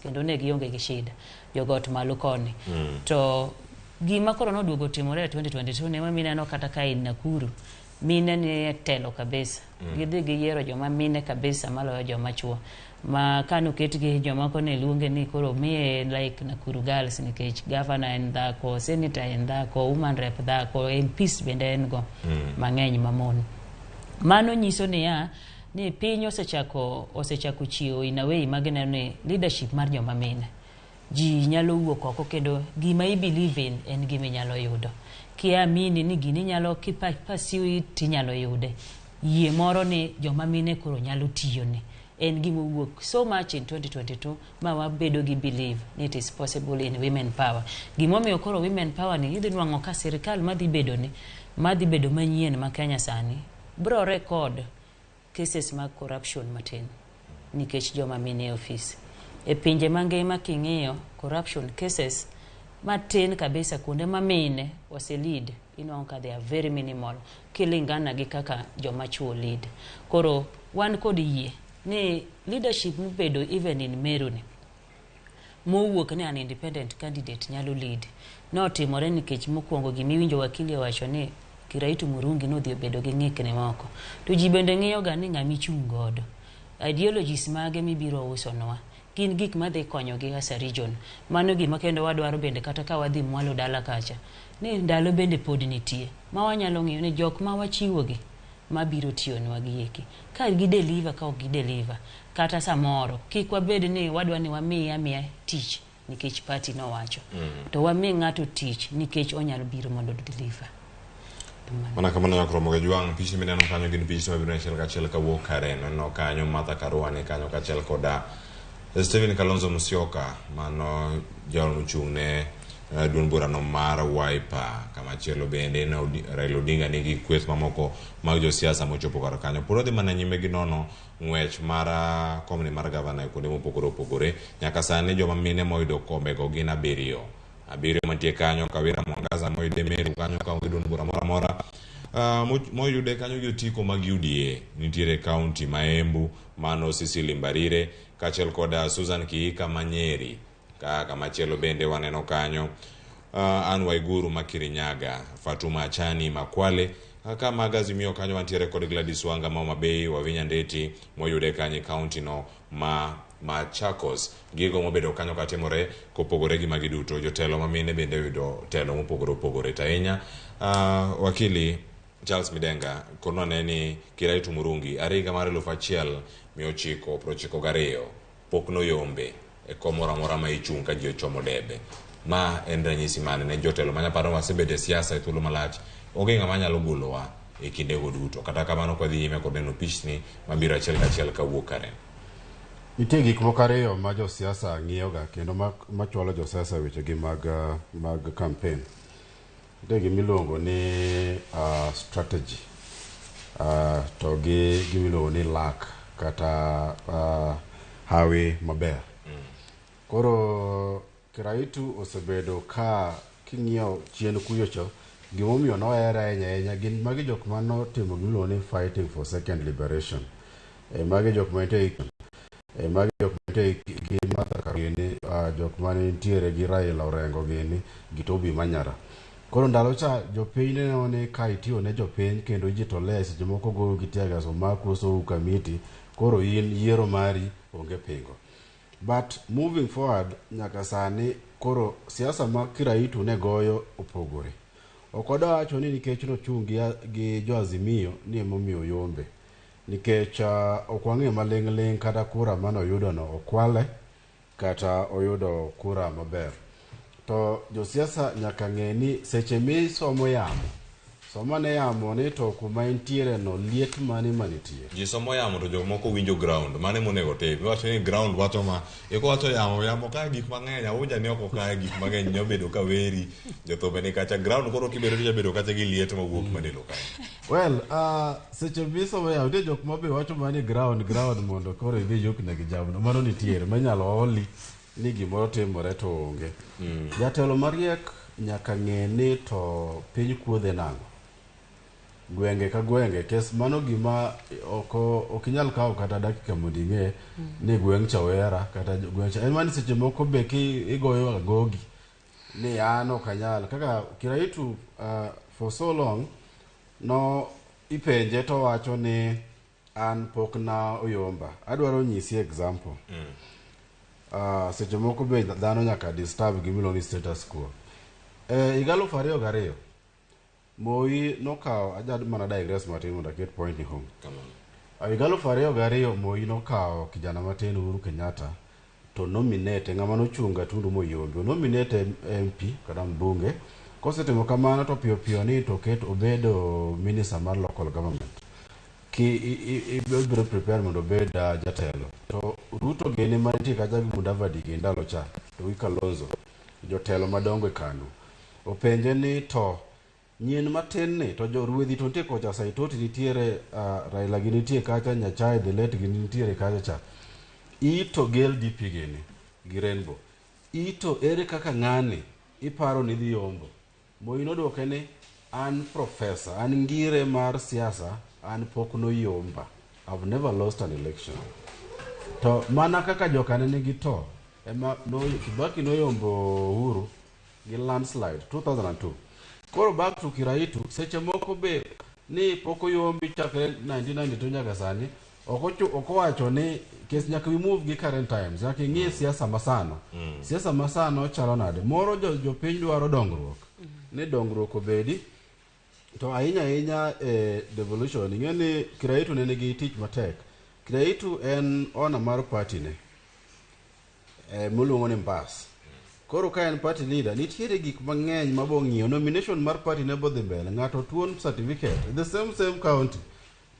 Kendo ne gionge gi shida jogot malo koni. To gima koro noduogo timore e 2022 ne mineno kata ka in Nakuru, mine ni e telo kabisa. Gidhi giyiero joma mine kabisa maloyo joma chuo. Ma kanoketgi jomoko ne luonge ni koro miye like Nakuru Girls, nikech governor en dhako, senator en dhako, woman rep dhako, MPs bende en go mang'eny mamon. Mano nyiso niya ni piny osechako chiewo in a way magineno ni leadership mar joma mine ji nyalo wuok oko, kendo gima i believe in en gima inyalo yudo. Kiamini ni gini inyalo kipursue it, tinyalo yude. Yie moro ni joma mine koro nyalo tiyone en gima owuok so much in 2022 ma wabedo gi believe ni it is possible in women power. Gimomiyo koro women power ni idhi nwang'o ka sirikal madhi bedo ni madhi bedo manyien ma Kenya sani bro record cases mag corruption matin nikech joma mine e ofis. E pinje mangima king'iyo corruption cases matin kabisa kuonde ma mine ose lead, inwang'o ka they are very minimal kilingana gi kaka joma chuo lead. Koro wan kod yie ni leadership mobedo even in Meru ni mowuok ni an independent candidate nyalo lead notimore nikech mokwongo gimiwinjo wakili owacho ni Kiraitu Murungi nodhi obedo gi ng'ikni moko, to ji bende ng'iyo ga ni ng'ama ichung' godo, ideologies mage mibiro usonwa gin gik madhi konyogi as a region. Mano gima kendo wadwaro bende kata ka wadhi mwalo dala kacha ni ndalo bende pod nitie ma wanyalo ng'iyo ni jok ma wachiwogi mabiro tiyonwa gi eki ka gi deliver, ka ok gi deliver. Kata samoro kik wabed ni wadwa ni wamiye amiya tich nikech party nowacho, to wami ng'ato tich nikech onyalo biro mondo deliver. Mana kamano nyakromo ga jwang' pichni mineno kanyo gin pichni mabiro achiel kachiel kawuok kare neno kanyo Martha Karua ni kanyo kaachiel koda Stephen Kalonzo Musyoka, mano jal mochung' ne duond burano mar Wiper. Kamachielo bende ne Raila Odinga nigi kweth mamoko mag josiasa mochopo kar kanyo. Pod odhi mana nyime gi nono ng'wech mar komni mar gavana e kuonde mopogore opogore. Nyaka sani joma mine moyudo kombego gin abiriyo. Abiriyo mantie kanyo Kawira Mwangaza moyude Meru kanyo ka onge duond bura moro amora. Moyude kanyo gi otiko mag UDA nitiere kaunti ma Embu, mano Cecily Mbarire kaachiel kod Susan Kihika ma Nyeri. Ka kamachielo bende waneno kanyo Anne Waiguru ma Kirinyaga, Fatuma Achani ma Kwale. Kaka mag Azimio kanyo wantiere kod Gladys Wanga ma Homa Bay, Wavinya Ndeti moyude kanyo e kaunti no ma Machakos. Gigo mobedo kanyo katimore kopogore gi magi duto, jotelo ma mine bende oyudo telo mopogore opogore. To ahinya wakili Charles Midenga konwa ne ni Kiraitu Murungi are higa mar 1992 pok noyombe e kom moro amora ma ichung' ka ji ochomo debe. Ma en ranyisi mane ne jotelo ma nyaparo wasebedo e siasa e thuolo malach, onge ng'ama nyalo golowa e kindego duto. Kata kamano kwadhi nyime kod neno pichni mabiro achiel kachiel kawuok karen. Nitie gik moko ariyo ma josiasa ng'iyoga kendo machwalo josiasa e wechegi mag campaign. Nitie gima iluongo ni strategy to gi gima iluongo ni luck kata hawi maber. Koro Kiraitu osebedo ka king'iyo chien kucho cho, gimomiyo nohere ahinya ahinya gin magi jok manotimo gimiluongo ni fighting for second liberation. E magi jok mantie e magi jok mantie gi Martha Karua gini, jok mane nitiere gi Raila Orengo gini gi Toby Manyara. Koro ndalo cha jopiny ne neno ni ka itiyo ne jopiny kendo ijitolea, seche moko goyo gi tear gas omaku osou kamiti, koro in yiero mari onge pingo. But moving forward nyaka sani koro siasa ma Kiraitu ne goyo opogore. Ok wadwa wacho ni nikech nochung' gi jo Azimio ni emomiyo oyombe. Nikech ok wang'eyo maling' ling' kata kura mane oyudo no okwale kata oyudo kura maber. To josiasa nyaka ng'e ni seche misomo yamo, som ane yamo ni to kuma intiere no liet mane manitie. Ji somo yamo to jomoko winjo ground, mano emonego otim. Iwacho ni ground wacho ma, ikowacho yamo, yamo kae gik mang'eny, awinja ni oko kae gik mang'eny nyabedo ka weri, jothumbe ni kacha, ground koro kibedo to ijabedo kacha gi liet mawuok madelo kae. Well, seche misomo yamo, nitie jok ma be wacho mana ni ground, ground mondo koro idhi yuknegi jamna. Mano nitiere, manyalo oli ni gimoro timore to onge. Jatelo mariek nyaka ng'e ni to piny kuodhe nang'o. Gwenge ka gwenge kes mano gima ok ok inyal kawo kata dakika mondo ing'e ni gweng' cha ohera kata gweng' cha en mana ni seche moko be ki igoyo agogi ni an ok anyal kaka Kiraitu for so long no ipenje to wacho ni an pok na oyomba. Adwaro nyisi example. Seche moko be dhano nyaka disturb gimiluongo ni status quo. Higa 2002 Moi nokawo aja mana digress matin mondo aket point ni home. Kamano. Higa 2002 Moi nokawo kijana matin Uhuru Kenyatta to nominate ng'ama nochung' Gatundu moyombi. Nominate MP kata mbunge. Kosetimo kamano to piyo piyo ni to ket obedo minister mar local government. Ki ibiro prepare mondo obed jatelo. To Ruto gini mantie kacha gi Mudavadi gi ndalo cha to gi Kalonzo jotelo madongo e KANU. Openje ni to nyien matin ni to jo ruedhi to nitie kocha Saitoti nitiere Raila gi nitie kacha Nyachae the late gi nitiere kacha cha. Ito gi LDP gini gi Rainbow. Ito ere kaka ng'ani iparo ni dhi yombo. Moi nodwoke ni an professor, an ngire mar siasa, an pok noyomba. I've never lost an election. To mana kaka joka ne nigi to ema no, Kibaki noyombo Uhuru gi landslide 2002. Koro back to Kiraitu, seche moko be ni pok oyombi chakre 1992 nyaka sani, ok owacho ni kes nyaka we move gi current times, nyaka ing'i siasa masano. Siasa masano chalo nade? Moro jopiny dwaro dongruok, ni dongruok obedi, to ahinya ahinya e devolution, ing'e ni Kiraitu ne nigi tich matek. Kiraitu en owner mar party ne, moluongo ni Mbas. Koro ka en party leader, nitiere gik mang'eny mabo ng'iyo. Nomination mar party ne bodhi mbele, ng'ato tuon certificate, the same same county.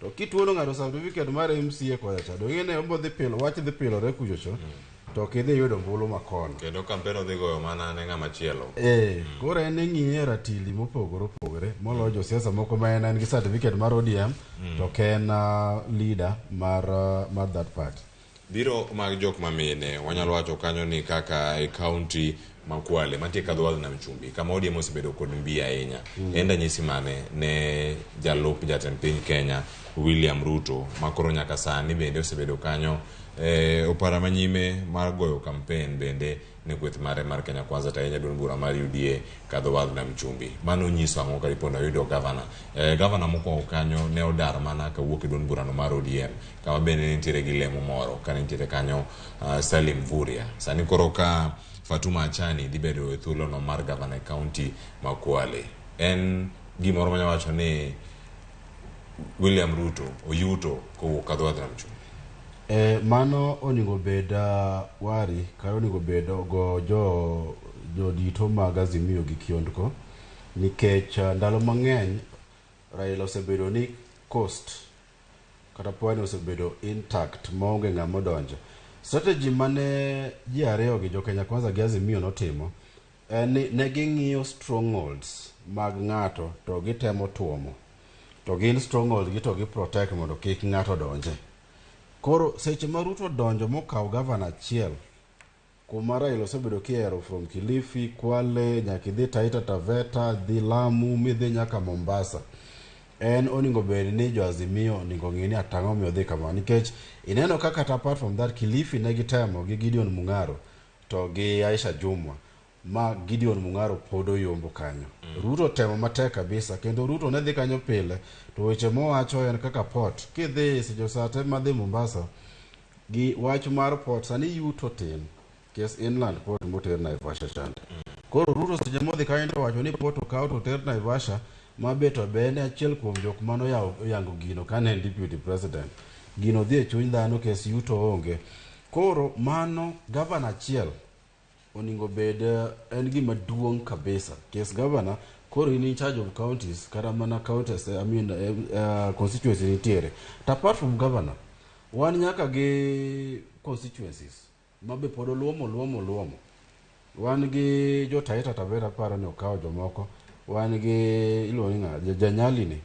To kituono ng'ato certificate mar MCA kocha cha, dong' ing'e ni obo dhi pilo, wach dhi pilore kucho cho, to ok idhi yudo ombulu makono. Kendo kampen odhi goyo mana ne ng'ama chielo. Koro en ing'iye ratili mopogore opogore moloyo josiasa moko ma en gi certificate mar ODM to ok en leader mar that party. Biro mag jok mamine wanyalo wacho kanyo ni kaka e county ma Kwale mantie kadho wadh nam chumbi kama ODM osebedo kod mbi ahinya. En ranyisi mane ne jalup jatend piny Kenya William Ruto ma koro nyaka sani bende osebedo kanyo opara manyime mar goyo kampen bende ne kweth mare mar Kenya Kwanza to ahinya duond bura mar UDA kadho wadh nam chumbi. Mano nyiso ang'o ka dipo ni oyudo gavana? Gavana mokwongo kanyo ne odar mana kawuok e duond burano mar ODM kama bende nitiere gi lemo moro ka nitiere kanyo Salim Mvurya. Sani koro ka Fatuma Achani dhi bedo e thuolono mar gavana e county ma Kwale. En gimoro manya wacho ni William Ruto oyuto kowuok kadho wadh nam chumbi. Mano onego bed wari kata onego bed go jo jodito mag Azimio gi kiondko nikech ndalo mang'eny Raila osebedo ni coast kata pwani osebedo intact maonge ng'ama odonjo. Strategy mane ji ariyo gi jo Kenya Kwanza gi Azimio notimo en ni ne ging'iyo strongholds mag ng'ato to gitemo tuomo. To gin strongholds gi to gi protect mondo kik ng'ato donje. Koro seche ma Ruto donjo mokawo gavana achiel kuma Raila osebedo kihero from Kilifi, Kwale, nyaka idhi Taita Taveta, dhi Lamu, midhi nyaka Mombasa. En onego bed ni jo Azimio onego ng'i ni atang'o omiyo odhi kama nikech ineno ka kata apart from that Kilifi ne gitemo gi Gideon Mung'aro to gi Aisha Jumwa ma Gideon Mung'aro pod oyombo kanyo. Ruto temo matek kabisa kendo Ruto ne dhi kanyo pile to weche mowacho en kaka port kidhi seche sate madhi Mombasa gi wach mar port sani yuto tin kes inland port moter Naivasha chande. Koro Ruto seche modhi kanyo to wacho ni port okaw to oter Naivasha ma be to be en achiel kuom jok mano oyango gino kane en deputy president. Gino dhi e chuny dhano kes yuto onge. Koro mano gavana achiel onego bed en gima duong' kabisa. Kes gavana koro in in charge of counties kata mana counties I mean constituency nitiere. To apart from governor wan nyaka gi constituencies ma be pod oluomo luomo luomo. Wan gi jo Taita Taveta aparo ni okawo jomoko. Wan gi iluongo ni ng'a Janyali ni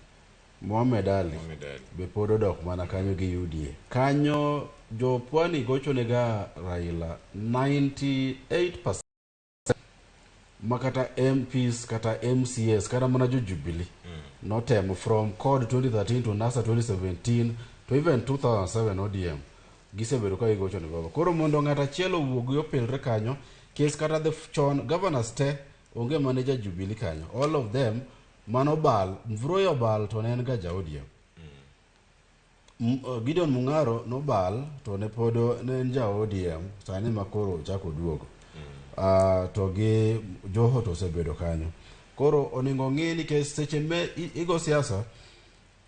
Mohamed Ali Mohamed Ali. be pod odok mana kanyo gi UDA. Kanyo jo Pwani gochonega Raila 98% Ma kata MPs kata MCAs kata mana jo Jubilee notemo from CORD 2013 to NASA 2017 to even 2007 ODM gisebedo ka gigocho ne baba. Koro mondo ng'at achiel owuog opilre kanyo kes kata the chon governors te onge mane ja Jubilee kanyo, all of them mano bal Mvuroi obal to ne en ga ja ODM. Gideon Mung'aro nobal to ne pod ne en ja ODM sani ma koro ochako duogo. To gi Joho to osebedo kanyo. Koro onego ng'i nikech seche me igo siasa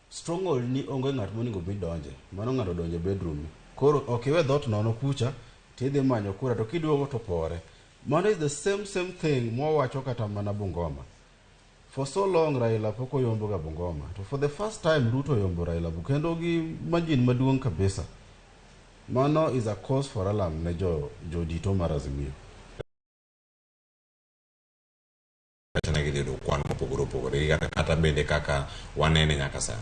stronghold ni onge ng'at monego bed donje. Mano ng'ato donje bedroom ni. Koro ok iwe dhoot nono kucha tidhi manyo kura to kiduogo to pore. Mano is the same same thing mwawacho kata mana Bungoma. For so long Raila pok oyombo ga Bungoma. To for the first time Ruto oyombo Raila kendo gi margin maduong' kabisa. Mano is a cause for alarm ne jo jodito mar Azimio. Kata ne gidhi yudo kwan mopogore opogore kata bende kaka wanene nyaka sani.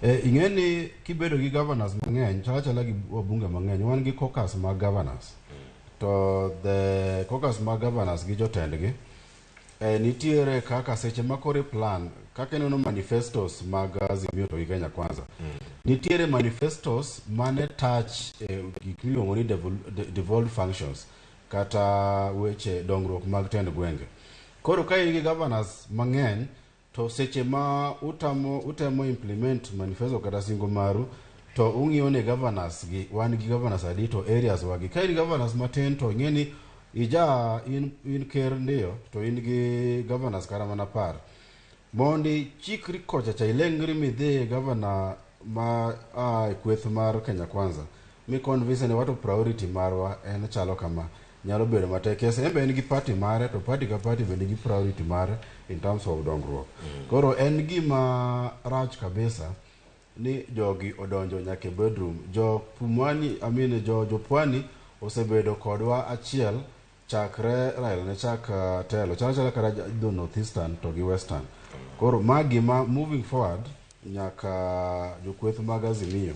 Ing'e ni kibedo gi governors mang'eny chal achala gi wabunge mang'eny wan gi caucus mag governors. To the caucus mag governors gi jotendgi nitiere kaka seche ma koro plan kaka ineno manifestos mag Azimio to gi Kenya Kwanza. Nitiere manifestos mane touch gik miluongo ni devolved functions kata weche dongruok mag tend gwenge. Koro ka in gi governors mang'eny to seche ma utemo implement manifesto kata singo maru to ung'iyo ni governors gi wan gi governors adi to areas wagi. Ka in gi governors matin to ing'e ni ija in ker ndiyo to in gi governors kata mana 10. Mondi chikri kocha cha ilengri midhi governor ma a e kweth mar Kenya Kwanza mi convince ni wato priority marwa en chalo kama nyalo bedo matek. Yes, en be en gi party mare to party ka party be nigi priority mare in terms of dongruok. Koro en gima rach kabisa ni jogi odonjo nyaka e bedroom. Jo Pumwani, I mean jo Pwani osebedo kodwa achiel chakre Raila ne chak telo. Chal achala kata jo North Eastern to gi Western. Koro ma gima moving forward nyaka jokweth mag Azimio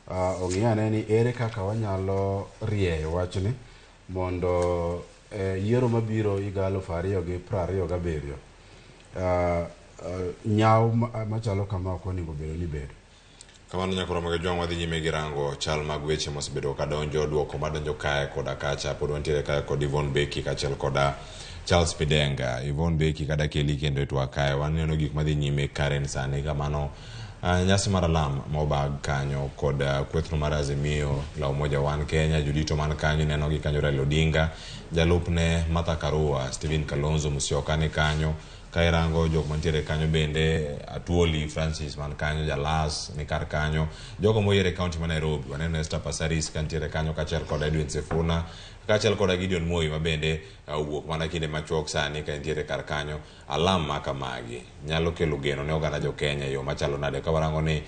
ong'i ane ni ere kaka wanyalo rieyo wachni mondo yiero mabiro higa 2027 nyawo machalo kama ok onego bedo ni bedo. Kamano nyakoro mag jwang' wadhi nyime gi rango chal mag weche mosebedo kadonjo, duoko madonjo kae koda kacha. Pod wantiere kae kod Yvonne Beki kaachiel koda Charles Pidenga. Yvonne Beki kada keli kendo e twak kae waneno gik madhi nyime Karen sani kamano nyasi mar alam mobag kanyo kod kwethno mar Azimio la Umoja One Kenya, jodito man kanyo ineno gi kanyo Raila Odinga, jalupne Martha Karua, Stephen Kalonzo Musyoka ni kanyo. Ka irango jok mantiere kanyo bende Atuoli Francis man kanyo, Jalas ni kar kanyo, jogo moyier e county ma Nairobi waneno Esther Passaris kantiere kanyo kaachiel kod Edwin Sifuna kaachiel kod Gideon Moi ma bende owuok mana kinde machuok sani ka entiere kar kanyo. Alam ma kamagi nyalo kelo geno ne oganda jo Kenya e yo machalo nade ka warango ni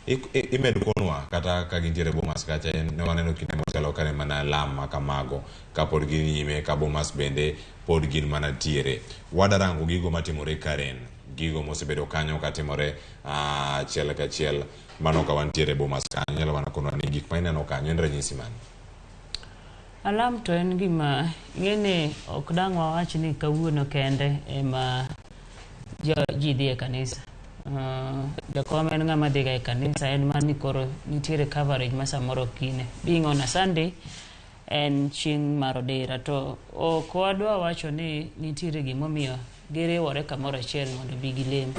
imed konwa kata ka gintiere Bomas kacha ne waneno kinde mokalo ka ne mana alam ma kamago kapod gin nyime ka Bomas bende pod gin mana tiere. Wadarango gigo matimore Karen, gigo mosebedo kanyo katimore achiel kachiel mano ka wantiere Bomas kanyo. Nyalo mana konwa ni gik ma ineno kanyo en ranyisi mane? Alam to en gima ing'e ok dang' wawach ni kawuono kende ema ji dhi e kanisa. Jakom en ng'ama dhiga e kanisa en mana ni koro nitiere coverage ma samoro ok ine. Being on a Sunday en chieng' mar odira to ok wadwa wacho ni nitiere gimomiyo giriwore kamoro achiel mondo bi gilem.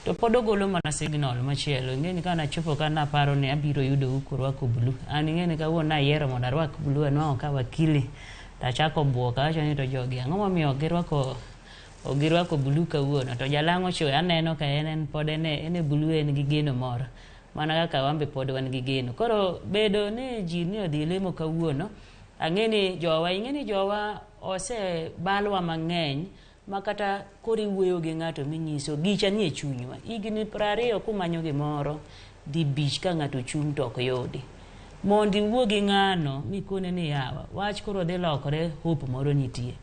To pod ogolo mana signal machielo. Ing'e ni ka nachopo ka naparo ni abiro yudou kurwako blue. An ing'e ni kawuono nayiero mondo arwak blue anwang'o ka wakili tachako buok awacho ni to jogi ang'o momiyo ok girwako blue kawuono to jalang'o cho aneno ka en pod en e blue en gi geno moro mana kaka wan be pod wan gi geno. Koro bedo ni ji ni odhi lemo kawuono ang'e ni jowa ing'e ni jowa osebalwa mang'eny ma kata koro iwuoyo gi ng'ato minyiso gicha ni e chunywa. Higni 20 kumanyo gimoro dhi bich ka ng'ato chung' to ok yudi. Mondo iwuo gi ng'ano mikone ni yawa wach koro dhi lokore hope moro nitie.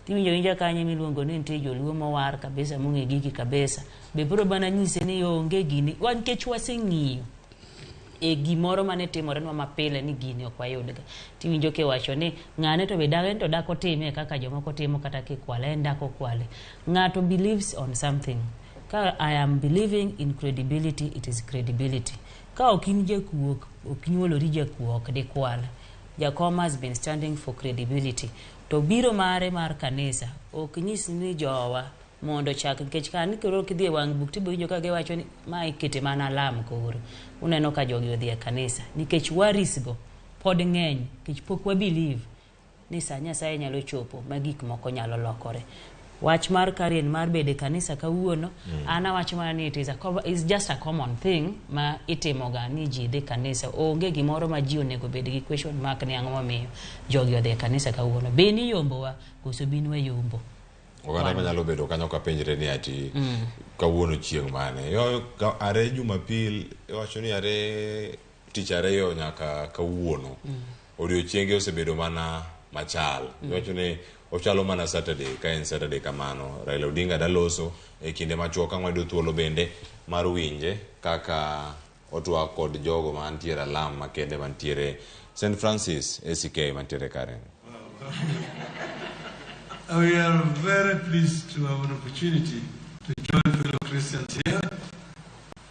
Tiwinjo winja kanyo miluongo ni nitie joluo mowar kabisa mong'e gigi kabisa. Be biro mana nyise ni onge gini wan nikech waseng'iyo. e gimoro mane timorenwa mapile ni gini ok wayudga. Tiwinjo kiwacho ni ng'ane to be dak en to dak otime kaka jomoko timo kata kikwale en dak okwale. Ng'ato believes on something. Ka I am believing in credibility, it is credibility. Ka ok in jakuo, ok inyuolori jakuo, ok dikwal. Jakom has been standing for credibility. To biro mare mar kanisa ok nyis ni jowa mondo ochak nikech ka koro kidhi e wang' buk tibiro winjo ka giwacho ni ma ikete mana alam koro. Uneno ka jogi odhi e kanisa nikech worries go pod ng'eny nikech pok wa believe ni sa Nyasaye nyalo chopo ma gik moko nyalo lokore. Wach mar Karen mar bedo e kanisa kawuono, an awacho mana ni it is a, it's just a common thing ma itimoga ni ji dhi kanisa. Onge gimoro ma ji onego bed gi question mark ni ang'o momiyo jogi odhi e kanisa kawuono. Be ni yombowa koso bin wayombo? Oganda manyalo bedo kanyo ka penjre ni ati kawuono chieng' mane. Yo, are Jumapil iwacho ni are tich ariyo nyaka kawuono. Odiochienge osebedo mana machal. Iwacho ni ochalo mana Saturday ka en Saturday kamano. Raila Odinga daloso e kinde machuok ang' wayudo thuolo bende mar winje kaka otwak kod jogo mantiere alam makende mantiere St. Francis ACK mantiere Karen. We are very pleased to have an opportunity to join fellow Christians here.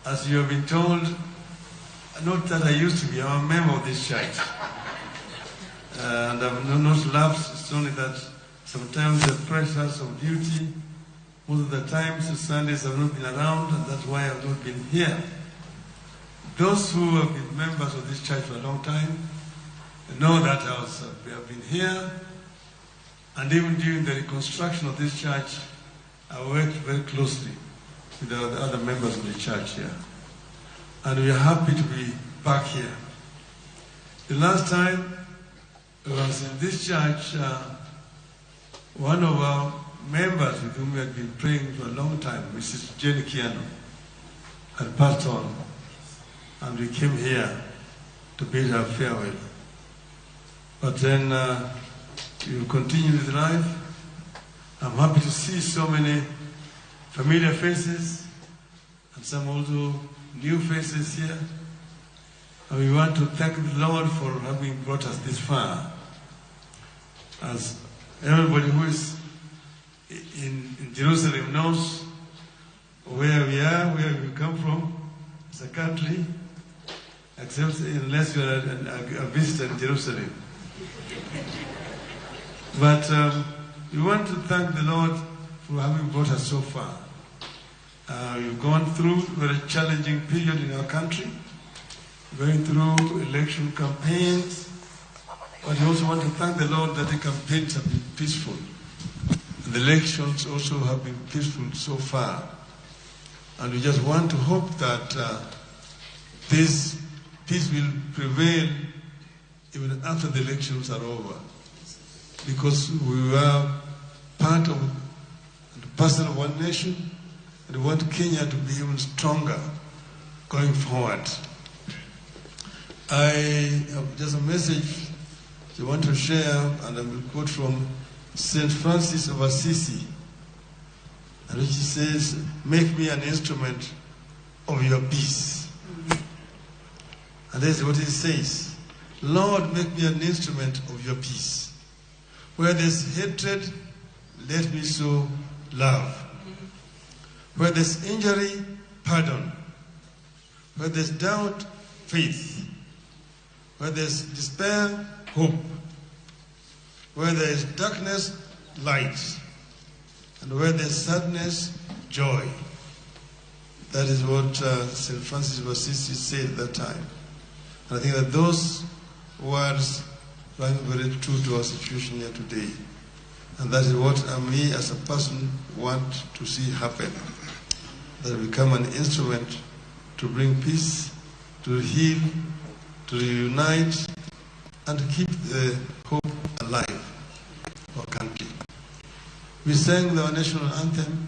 As you have been told, not that I used to be, I'm a member of this church. And I've not lapsed, it's only that sometimes the pressures of duty, most of the times, the Sundays have not been around, and that's why I've not been here. Those who have been members of this church for a long time know that we have been here, and even during the reconstruction of this church, I worked very closely with the other members of the church here. And we are happy to be back here. The last time I was in this church, one of our members with whom we had been praying for a long time, Mrs. Jenny Kiano, had passed on, and we came here to bid her farewell. But then we will continue with life. I'm happy to see so many familiar faces and some also new faces here. And we want to thank the Lord for having brought us this far. As everybody who is in Jerusalem knows where we are, where we come from as a country, except unless you are a visitor in Jerusalem. But we want to thank the Lord for having brought us so far. We've gone through a very challenging period in our country, going through election campaigns, but we also want to thank the Lord that the campaigns have been peaceful. And the elections also have been peaceful so far. And we just want to hope that this peace will prevail even after the elections are over, because we are part of the parcel of one nation, and we want Kenya to be even stronger going forward. I have just a message I want to share, and I will quote from St. Francis of Assisi, and which says, "Make me an instrument of your peace." And this is what he says: "Lord, make me an instrument of your peace. Where there's hatred, let me sow love. Where there's injury, pardon. Where there's doubt, faith. Where there's despair, hope. Where there is darkness, light. And where there's sadness, joy." That is what St. Francis of Assisi said at that time. And I think that those words rang very true to our situation here today. And that is what me as a person want to see happen. That we become an instrument to bring peace, to heal, to reunite, and to keep the hope alive for our country. We sang our national anthem,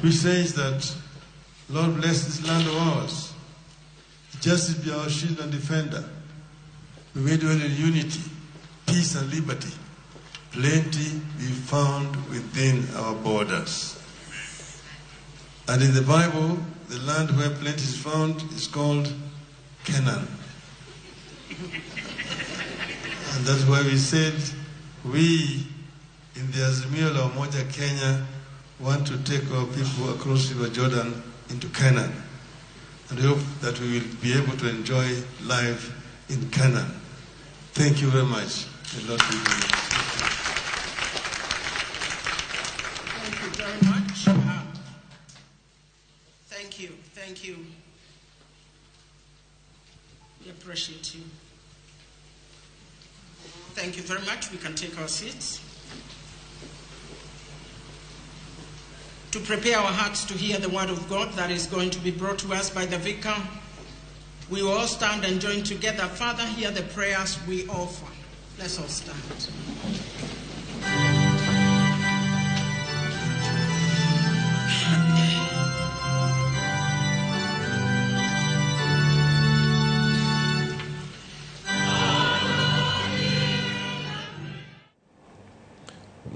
which says that, "Lord, bless this land of ours. Justice be our shield and defender. We may dwell in unity, peace and liberty. Plenty be found within our borders." And in the Bible, the land where plenty is found is called Canaan. And that's why we said we in the Azimio la Umoja Kenya want to take our people across River Jordan into Canaan. And we hope that we will be able to enjoy life in Canaan. Thank you very much. The Lord be with you. Thank you very much. Thank you. Thank you. We appreciate you. Thank you very much. We can take our seats. To prepare our hearts to hear the word of God that is going to be brought to us by the vicar, we will all stand and join together. Father, hear the prayers we offer. Let's all stand.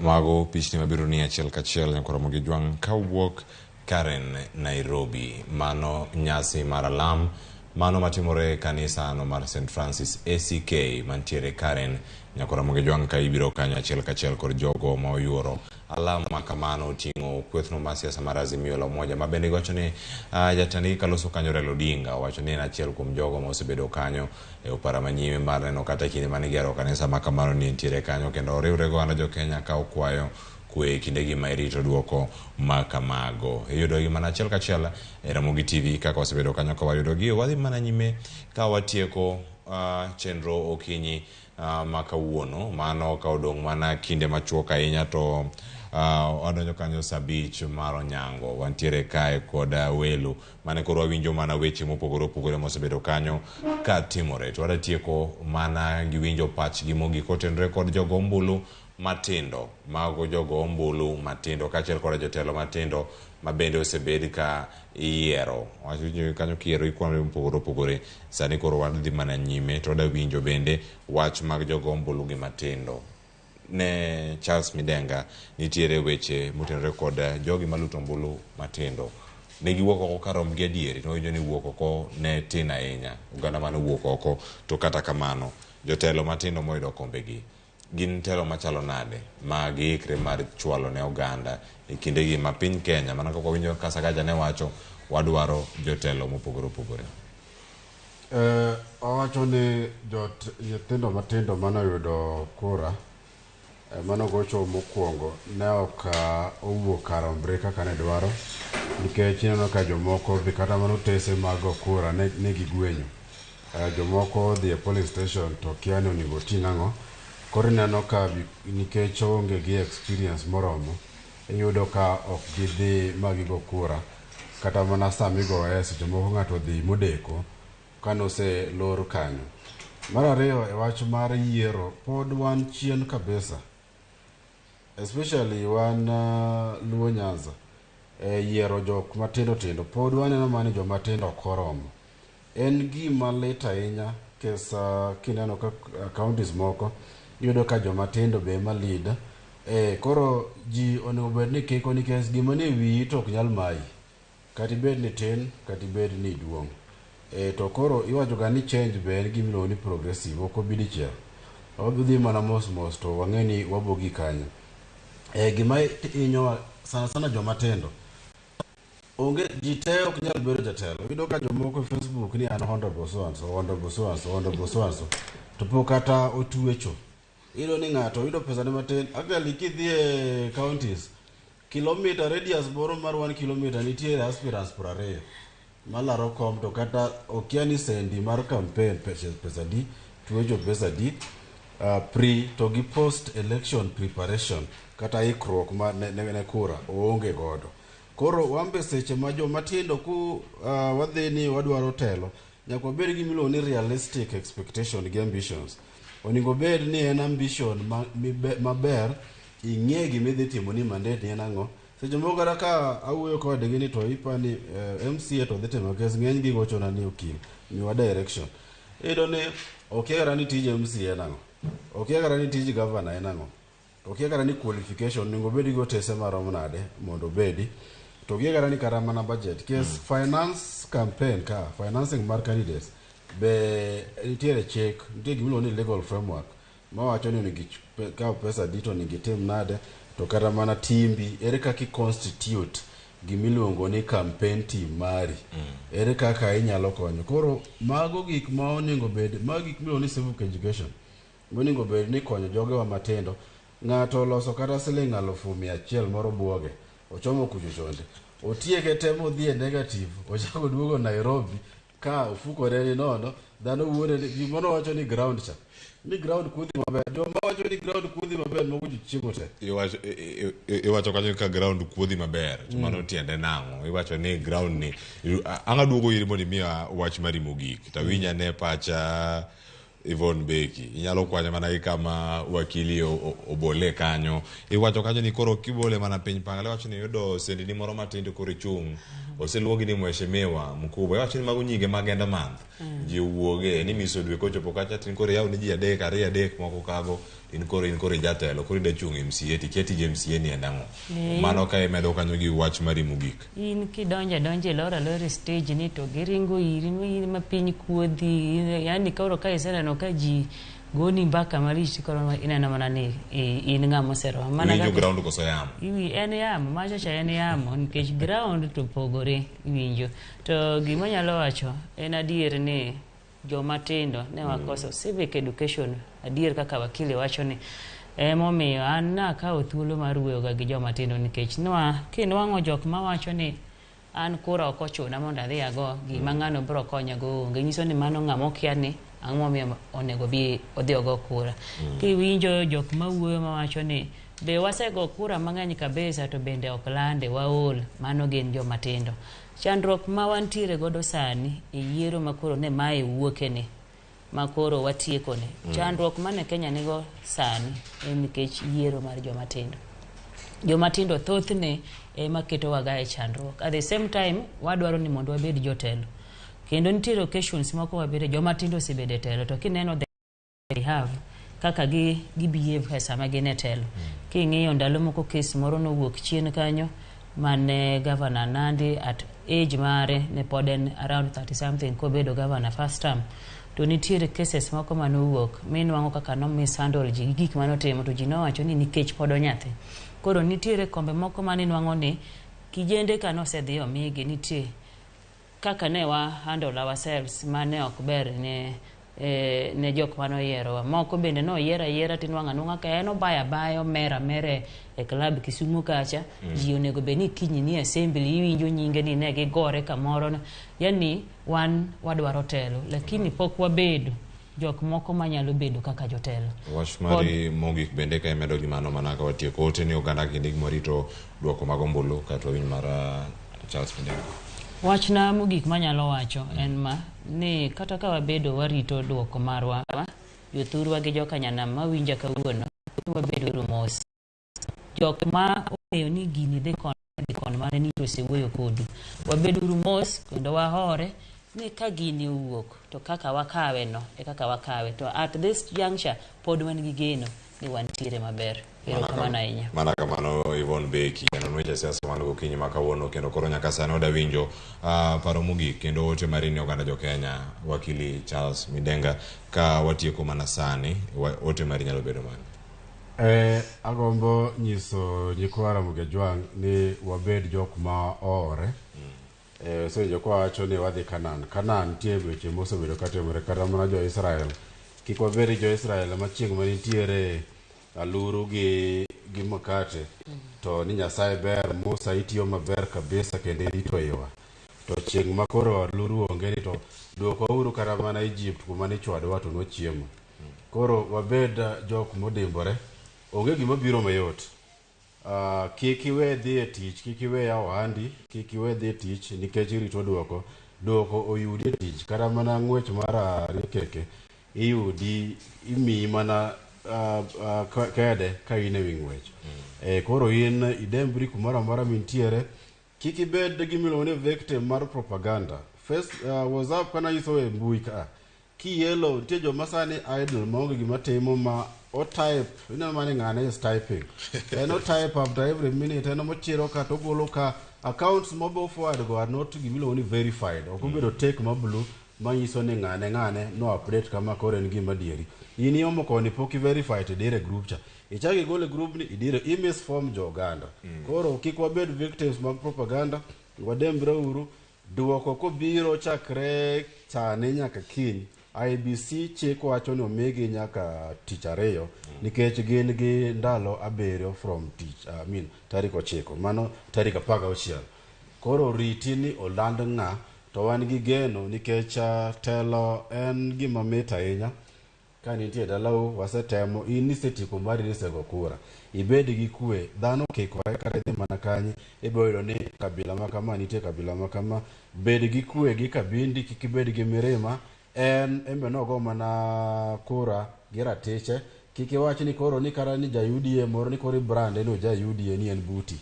Mago pichni mabiro ni achiel kachiel nyaka Ramogi Jwang' kawuok Karen, Nairobi. Mano nyasi mar alam mano matimore e kanisa no mar St Francis ACK mantiere Karen. Nyaka Ramogi Jwang' ka ibiro kanyo achiel kachiel kod jogo ma oyuoro alam ma kamano oting'o kwethno mar siasa mar Azimio la Umoja ma bende giwacho ni jatendgi kaloso kanyo Raila Odinga owacho ni en achiel kuom jogo ma osebedo kanyo e opara manyime mar neno kata kinde mane igero kanisa ma kamano ni entiere kanyo kendo oriwre go oganda jo Kenya ka okwayo kwe e kindegi ma irito duoko ma kamago. Iyudogi mana achiel kachiel e Ramogi TV kaka wasebedo kanyo ka wayudogi. Wadhi mana nyime ka watieko chenro okinyi ma kawuono. Mano ka odong' mana kinde machuok ahinya to wadonjo kanyo saa abich mar onyango. Wantiere kae kod welo mane koro wawinjo mana weche mopogore opogore mosebedo kanyo ka timore. To wadatieko mana gi winjo pachgi mogik kotenore kod jogo ombulu matindo. Mago jogo ombulu matindo kaachiel kod jotelo matindo ma bende osebed ka iyiero. Wawinjo kanyo kiyiero gi kuonde mopogore opogore. Sani koro wadhi mana nyime to wadawinjo bende wach mag jogo ombulu gi matindo. Ne Charles Midenga nitiere weche motenore kod jogi maluto ombulu matindo. Ne giwuok oko ka romgi adieri, to ni wuok oko ne tin ahinya. Oganda mane owuok oko to kata kamano jotelo matindo moyudo kombegi gin telo machalo nade ma giikre mar chwalo ne oganda e kindegi ma piny Kenya mana kaka wawinjo ka Sakaja ne wacho wadwaro jotelo mopogore opogore. Owacho ni jot nyithindo matindo mane oyudo kura mano gocho mokwongo ne ok owuok kar rombre kaka ne dwaro nikech ineno ka jomoko dhi kata mana otese mag go kura ne gigwenyo. Jomoko odhi e polling station to kia ni onego oting' ang'o. Koro ineno ka nikech onge gi experience moromo, iyudo ka ok gidhi ma gigo kura. Kata mana sama igoye seche moko ng'ato odhi modeko kanoselor kanyo. Mar ariyo e wach mar yiero pod wan chien kabisa. Especially wan Luo Nyanza e yiero jok matindo tindo pod waneno mana ni joma tindo ok oromo. En gima lit ahinya kesa kineno ka counties moko iyudo ka joma tindo be ema lead. Koro ji onego bed ni kiko nikech gima nie wiyi to ok nyal mayi. Kata ibed ni tin, kata ibed ni iduong'. To koro iwacho ga ni change be en gima iluongo ni progressive, ok obi dichiel. Odhi mana mos mos to wang'e ni wabogi kanyo. Gima hinyowa sana sana joma tindo, onge ji te ok nyal bedo jatelo. Iyudo ka jomoko e Facebook ni an honorable so and so, honorable so and so, honorable so and so, to pok kata otwecho. Iyudo ni ng'ato oyudo pesane matin. Actually kidhi e counties, kilomita radius moro mar 1 kilometer nitiere aspirants 20 malaro kom to kata okia ni sendi mar campaign pesa di, twecho pesa di, pre to gi post election preparation kata ikruok ma ne kura oonge godo. Koro wan be seche ma joma tindo ku wadhi ni wadwaro telo, nyaka wabed gi miluongo ni realistic expectation gi ambitions. Onego bed ni en ambition maber, ing'e gima idhi timo ni mandate ni en ang'o. Seche moko kata ka awuoyo kodgi ni to ipa ni MCA to dhi timo kes, ng'eny gi gochona ni okil, miwa direction. Iyudo ni okia kata ni tij MCA en ang'o, okia kata ni tij governor en ang'o, okia kata ni qualification onego obed gi otese marom nade mondo obedi. To gi kata ni kata mana budget case finance campaign ka financing mar candidates be nitiere chik, nitie gimiluongo ni legal framework mawacho ni onego ikaw pesa adi to onego itim nade to kata mana timbi ere kaka i constitute gimiluongo ni campaign team mari ere kaka inyalo konyo koro mago gik ma onego bed mago gik miluongo ni civic education monego bed ni konyo jogewa matindo ng'ato oloso kata siling 100,000 moro buoge ochomo kucho chonde otieke te modhi e negative ochako duogo Nairobi ka ofukore ni nono dhano wuone ni gimoro wacho ni ground cha ni ground kudhi maber joma wacho ni ground kudhi maber mogo ji chiemo te Iwacho kanyo ka ground kuodhi maber to mano tiende nang'o iwacho ni ground ni ang' aduogo iri mondo imiya wach mari mogik to awinj ane pacha Yvonne Beki inyalo kwanya mana gi kama wakili obole kanyo iwacho kanyo ni koro kibole mana piny pangale iwacho ni iyudo sendini moro matin to koro ichung' oseluongi ni mheshimiwa mkubwa iwacho ni mago nyinge mag end month ji owuoge ni miso dwe kochopo kacha tin koro iyaw ni ji adek ariyo adek moko kago in koro in koro ijatelo koro ida chung' MCA tikia tij MCA ni en ang'o mano ka imedo kanyo gi wach mari mogik in kidonjo adonja iloro alora e stage ni to giringo iri in ma piny kuodhi yani koro ka iseneno ka ji goni mbaka malich koro ineno mana ni in ng'ama oseromo mana iwinjo ground koso yamo iwi en yamo macha cha en yamo nikech ground to pogore iwinjo to gima anyalo wacho en adier ni joma tindo ne wakoso civic education adier kaka wakili wacho ni emomiyo an nakawo thuolo mar wuoyoga gi joma tindo nikech nwa kinwang'o jok mawacho ni an kura ok ochuna mondo adhi ago gima ng'ano biro konya go onge nyiso ni mano ng'ama okia ni ang'o momiyo onego bi odhi ogo kura kiwinjo jok mawuoyo mawacho ni be wasego kura mang'eny kabisa to bende ok lande waol mano gin joma tindo chandruok ma wantiere godo sani e yiero ma koro ne mae wuoke ni ma koro watieko ni chandruok mane Kenya nigo sani en nikech yiero mar joma tindo joma tindo thothne ema ketowaga e chandruok at the same time wadwaro ni mondo wabed jotelo kendo nitiere occasions moko wabede joma tindo osebedo e telo to kineno they have kaka gi behave e sama gin e telo king'iyo ndalo moko kes moro nowuok chien kanyo mane governor Nandi at age mare ne pod en around 30 something kobedo governor first term to nitiere cases moko manowuok minwang'o kaka no mishandle ji gi gik manotimo to ji nowacho ni nikech pod onyathi koro nitiere kombe moko maninwang'o ni kijende ka nosedhi omigi nitie kaka ne wa handle ourselves mane ok ber ne ne jok manoyierowa moko bende noyier ayiera tinwang'o anwang'a ka en obayo abaya omer amera e club Kisumu kacha ji onego bed ni kiny ni assembly iwinjo nyinge ni ne gigore kamoro yani wan wadwaro telo lakini pok wabedo jok moko manyalo bedo kaka jotelo wach mari mogik bende ka imedo gi mano mana ka watieko ote ni oganda kinde gima duoko mag ombulu kaeto wawinj mar Charles Midengo Wachna mogik manyalo wacho en ma ni kata ka wabedo warito duoko marwa jothurwa gi joka nyanam mawinja kawuono wabedo mos jok ma ong'eyo ni gini dhi kon dhi kon mane ni osewuoyo kodu wabeduru mos kendo wahore ni ka gini owuok to kaka wakawe no e kaka wakawe to at this juncture pod wan gi geno ni wantiere maber erokamano ahinya mana kamano Yvonne Beki en weche siasa wan gokinyi ma kawuono kendo koro nyaka sani wada winjo paro mogik kendo ote mari ne oganda jo Kenya wakili Charles Midenga ka watieko mana sani ote mari nyalo bedo mane Agombo nyiso nyikwa Ramogi Ajwang' ni wabed jok ma oore osewinjo ka wacho ni wadhi Canaan. Canaan nitie weche mosebedo katimore kata mana jo Israel. Kik wabed gi jo Israel ma chieng' ma nitiere aluru gi makate to ni Nyasaye ber Musa itiyo maber kabisa kendo irito iwa. To chieng' ma koro aluru onge ni to dwokwauru kata mana Egypt kuma nichwadowa to nwachiemo. Koro wabed jok modimbore. Onge gima biro mayot. Kik iwe dhi e tich, kik iwe yawo ohandi, kik iwe dhi e tich nikech irito duoko. Duoko oyudi e tich kata mana ng'wech mar ariekeke iyudi imiyi mana kede ka in e wi ng'wech. Koro in idembri kumoro amora mintiere kik ibed gimiluongo ni victim mar propaganda. Face, WhatsApp kana nyiso e mbui ka kiyelo nitie joma sani idle maonge gima timo ma O type, ineno mani ng'ane is typing. En o type after every minute, en mochiro ka to ogolo ka accounts mobo forward go are not gimiluongo ni verified. Ok obedo tick ma blue manyiso ni ng'ane ng'ane no update kama koro en gima adieri. In iomo koni pok i verify to idire e group cha. Ichak igole e group ni idire i misform jo oganda. Koro kik wabed victims mag propaganda, wadembre uru duoko kobiro chakre sani nyaka kiny. IEBC chik wacho ni omigi nyaka tich ariyo nikech gin gi ndalo 7 from tich, I mean, tarik 9 mano tarik 16. Koro riti ni oland ng'a to wan gi geno nikech telo en gima mit ahinya. Ka nitie dalau wasetemo, in nisetieko mari nisego kura. Ibed gi kwe, dhano okikore kata idhi mana kanye, ibiro yudo ni kabila ma kama nitie kabila ma kama. Bed gi kwe gi kabindi, kik ibed gi mirima. En embe nogo mana kura gi ratiche. Kik iwach ni koro ni kata ni ja UDA moro ni koro ibrande ni oja UDA ni en buti.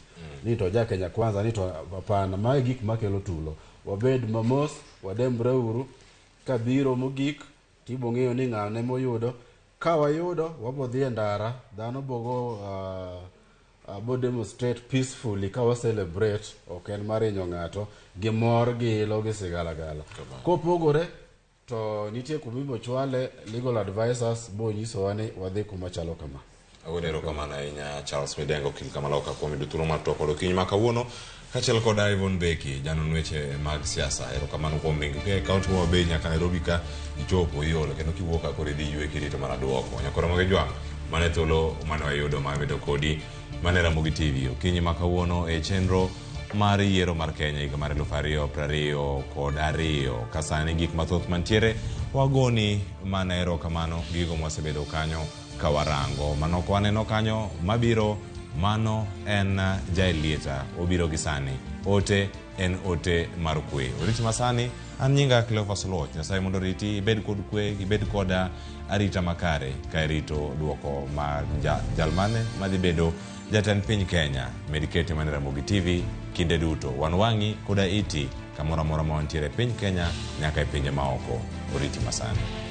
Ni to ja Kenya Kwanza ni to hapana. Mae gik makelo tulo. Wabed mamos, wadembre uru. Kabiro mogik tibo ng'eyo ni ng'ane moyudo. Ka wayudo, wabo dhi e ndara, dhano bogo bo demonstrate peacefully ka wa celebrate, ok en mar hinyo ng'ato, gi mor gi ilo gi sigalagala. Kopogore, to nitie kuma ibo chwale legal advisors bo nyisowa ni wadhi kuma chalo kama. Agoni erokamano ahinya Charles Midengo okil Kamaloka kuom yudo thuolo mar twak kod okinyi ma kawuono kaachiel kod Yvonne Beki janon weche mag siasa. Erokamano kuom ringo kia e kaunti ma Homabay nyaka Nairobi ka ichopo iolo kendo kiwuok ka koro idhi ywe kirito mana duoko. Nyakoro mag Ojwang' mane thuolo mane wayudo mar bedo kodi mane Ramogi TV okinyi ma kawuono e chenro mar yiero mar Kenya higa mar 2022 ka sani gik mathoth mantiere wagoni mana erokamano gigo mwasebedo kanyo ka warango manoko waneno kanyo mabiro mano en Jaelieta obiro gi sani ote en ote mar kwe oriti masani an nyinga Cleophas Oluoch Nyasaye mondo oriti ibed kod kwe ibed koda arita makare ka irito duoko mar jalmane madhi bedo jatend piny Kenya med kete mana Ramogi TV kinde duto wan wang'i koda iti kamoro amora ma wantiere e piny Kenya nyaka e pinje maoko oriti masani.